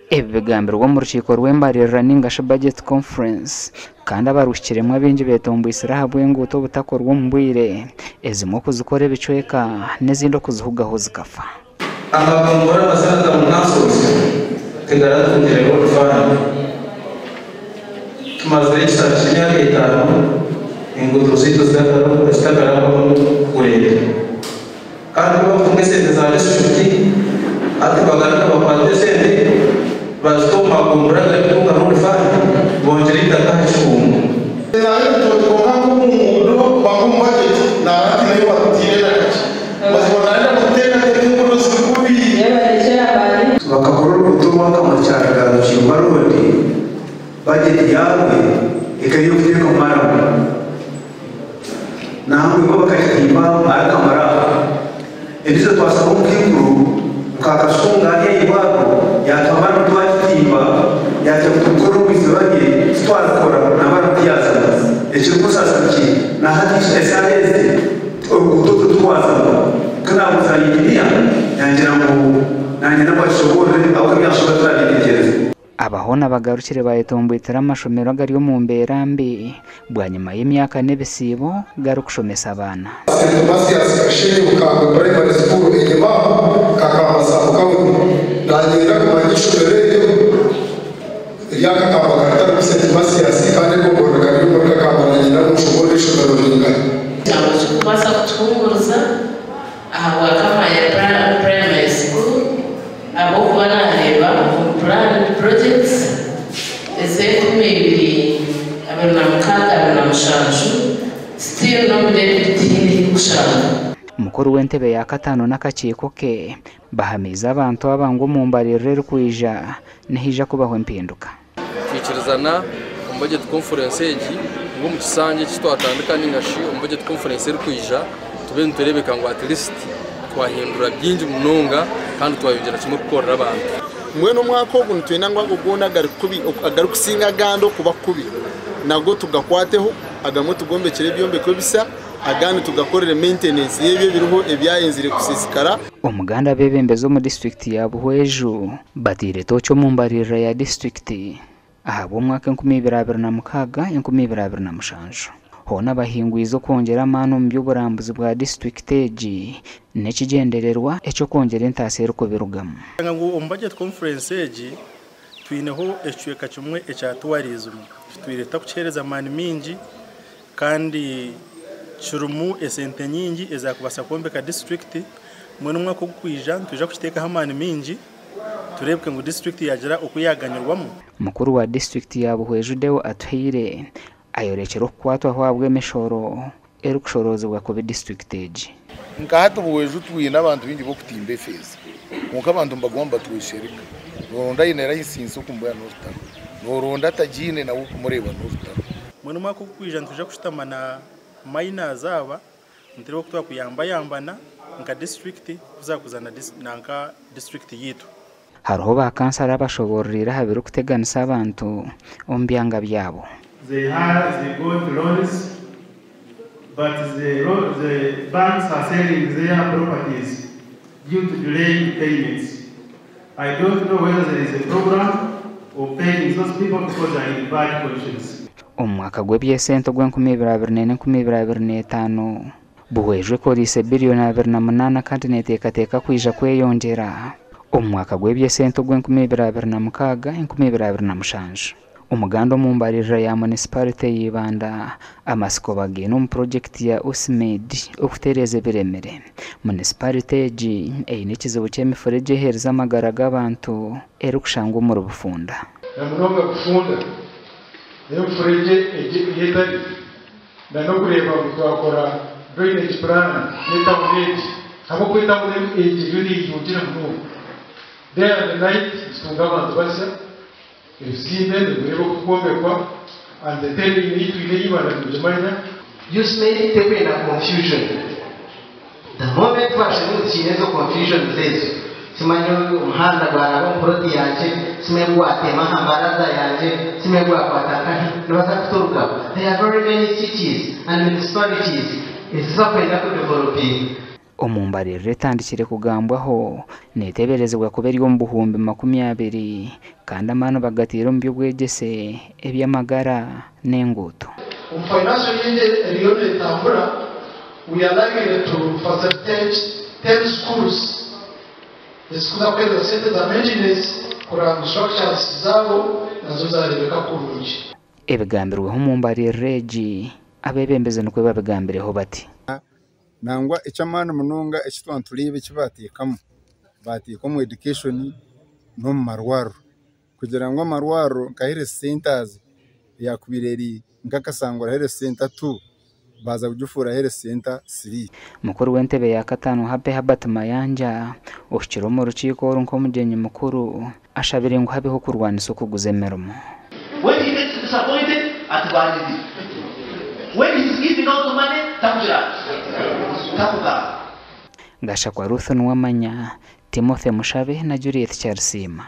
Ebi bigambirwe omu rukiiko rw'embaririra ningashi Budget Conference kandi abaruhikiremu abaingi betombwitsire ahabw'enguuto obutakorwa omu bwire, ezimwe okuzikora ebicweka n'ezindi okuzihugaho zikafa. Amagombora amasya na Town Councils tigaratungire Road Fund. Tumazire ekisanja ky'emyaka etano enguuto zaitu zitakarabwamu kureeta. Kandi ku bakutunga esente za disiturikiti, hati bagaruka bakwata esente bazita omu magombora agarikutunga Road Fund bongyera eitaka aha kikungu. Naaba ebitookye kwonka nk'omu nguudo banga omu budget naaba ntiineyo batutiire na kakye. Mazima naayenda kuteekateeka enguudo ziri kubi. Bakakora oruguuto orwa Kamwakyaruga Rukingwa Road, bajeti yaarwo ekaba ey'okuteeka maramu. Nangwa bo bakakitimba ahari Kamara aho. Endiijo twashaba omukaikuru nka Kashunga ari aha irwariro yaatuha maramu twagitimba, yaagira ngu turikore omu izooba rye titwarikora na maramu tiyaazana. Ekirikunsaasa niki na hati eshaaha ezi oruguuto orwo titurwazamu. Ku naabuuza inginiya yangira ngu naanye nabwo akishoboorore ahabw'okuba ebi yaashoboorora turabyetegyereza. Aba hoona bagarukire bayetomboitera amashomero agari omu mbeera mbi bwanyima y'emyaka n'ebisiibo garikushomesa abaana. St Mathias Kashenyi Bukambwe Primary School enyima aho Kakamba Sub County. Nanyenda kumanya eishomero eryo erya Kakamba karitarimu St Mathias kandi egomborora kari omuri Kakamba nanyenda ngu mushoboorore eishomero ringahi. Ekigambo kirikubaasa kutuhuumuriza ahabwa Kamaya Primary School ahabw'okuba naareeba omu Planned Projects ez'enkumi ibiri 26 27 still n'omu debit tihaine ehikushangwa. Mukuru w'entebe ya kataano n'akakiiko ke bahamiize abantu aba ngu omu mbaririra erikwija nihaija kubaho empinduka. Twikirizana omu budget conference egi ngu omu kisanja eki twatandika ninga shi omu budget conference erikwija tube nitureebeka ngu at least twahindura bingi munonga kandi twayongyera kimwe kukorera abantu. Mbwenu omwaka ogu nitwenda ngu ago goona agarikusinga agandi okuba kubi nago tugakwateho, agamwe tugombekyere ebyombeko ebisya, agandi tugakorere maintenance y'ebyo ebiriho ebyayenzire kusiisikara. Omuganda abeebembezi omu disiturikiti ya Buhweju bateire tooci omu mbaririra ya disiturikiti ahabw'omwaka 2026, 2027. Hoona bahingwize okwongyera amaani omu by'oburambuzi bwa disiturikiti egi n'ekigyendererwa eky'okwongyera entaasya erikubirugamu. Ngu omu budget conference egi twineho ekicweka kimwe ekya tourism tutwire tutakukiheereza amaani mingi kandi kirimu esente nyingi ezakubaasa kwombeka disiturikiti. Mbwenu omwaka ogukwija nitwija kukiteekaho amaani mingi tureebeke ngu disiturikiti yaagira oku yaaganyirwamu. Mukuru wa disiturikiti ya Buhweju Deo Atuhaire ayorekire okukwatwaho ahabw'emishoro erikushoroozibwa kubi disiturikiti egi. Nka hati Buhweju twine abantu baingi b'okutimba efeeza kwonka abantu nibaguma nibatweshereka. Nooronda aine layisinsi okumuboya n'orutaro, nooronda atagiine nawe okumureeba n'orutaro. Mbwenu omwaka ogukwija nitwija kushutama na miners aba nitureeba oku twakuyambayambana nka disiturikiti kuza kuza nanka disiturikiti yaitu. Hariho ba kansara abashoboororeire aha birikuteganisa abantu omu byanga byabo. They have they got loans but the the banks are selling their properties due to delay in payments. I don't know whether there is a program of paying those people because they are in bad conditions. Omu mwaka gw'eby'esente ogw'enkumi ibiri abiri n'ena enkumi ibiri abiri n'etaano, Buhweju ekoreise biriyoni 28 kandi neeteekateeka kwija kweyongyera omu mwaka gw'eby'esente ogw'enkumi ibiri abiri na mukaaga enkumi ibiri abiri na mushanju. Omuganda omu mbaririra ya munisiparite ya Ibanda, amatsiko bagaine omu purogyekiti ya USMID okutereeza ebiremire. Munisiparite egi eine ekizibu ky'emifuregye eheerize amagara g'abantu erikushangwa omuri Bufunda. Na munonga Bufunda n'emifuregye egi ei etari na n'okureeba ngu twakora drainage plan y'etawuni egi ahabw'okuba etawuni egi eriyo neyeyongyera munonga. Day and night nitutunga abantu basya, ebizimbe nibireeba oku bikwombekwa and the terrain ei twine ei Ibanda nimugimanya. USMAID tekwenda confusion. The moment twashanga ngu tukiine ezo confusions ezo, simanya omuhanda gwaraba omu plot yangye, simanya gwateema aha mbaraza yangye, simanya gwakwata nkahi, nibaza kuturugaho. There are very many cities and municipalities ezibakwenda ku developinga. Omu mbaririra etandikire kugambwaho neeteeberezibwa kuba eri omu 20,000 kandi amaani bagataire omu by'obwegyese, eby'amagara n'enguuto. Omu financial year eriyo neetambura, we are likely to facilitate 10 schools ezikuza kuheereza sente za maintenance kureba ngu structures zaabo nazo zareebeka kurungi. Ebigambirweho omu mbaririra egi, abeebembezi nikwo babigambireho bati. Nangwa eky'amaani munonga eki twaba nitureeba eki baateekamu, baateeka omu education n'omu marwariro kugira ngu amarwariro nka health centres eyakubaire eri nka Kasangura health centre 2 baaza kugifuura health centre 3. Mukuru w'entebe ya kataano Happy Herbert Mayanja ohikire omu rukiiko oru nk'omugyenyi mukuru ashabire ngu habeho okurwanisa okuguza emirimo. When he gets disappointed, atubanizi. When he's giving out money, takujira. Takugaba. Gashakwa Ruth Nuwamanya, Timothy Mushabe na Juliet Kyarisiima.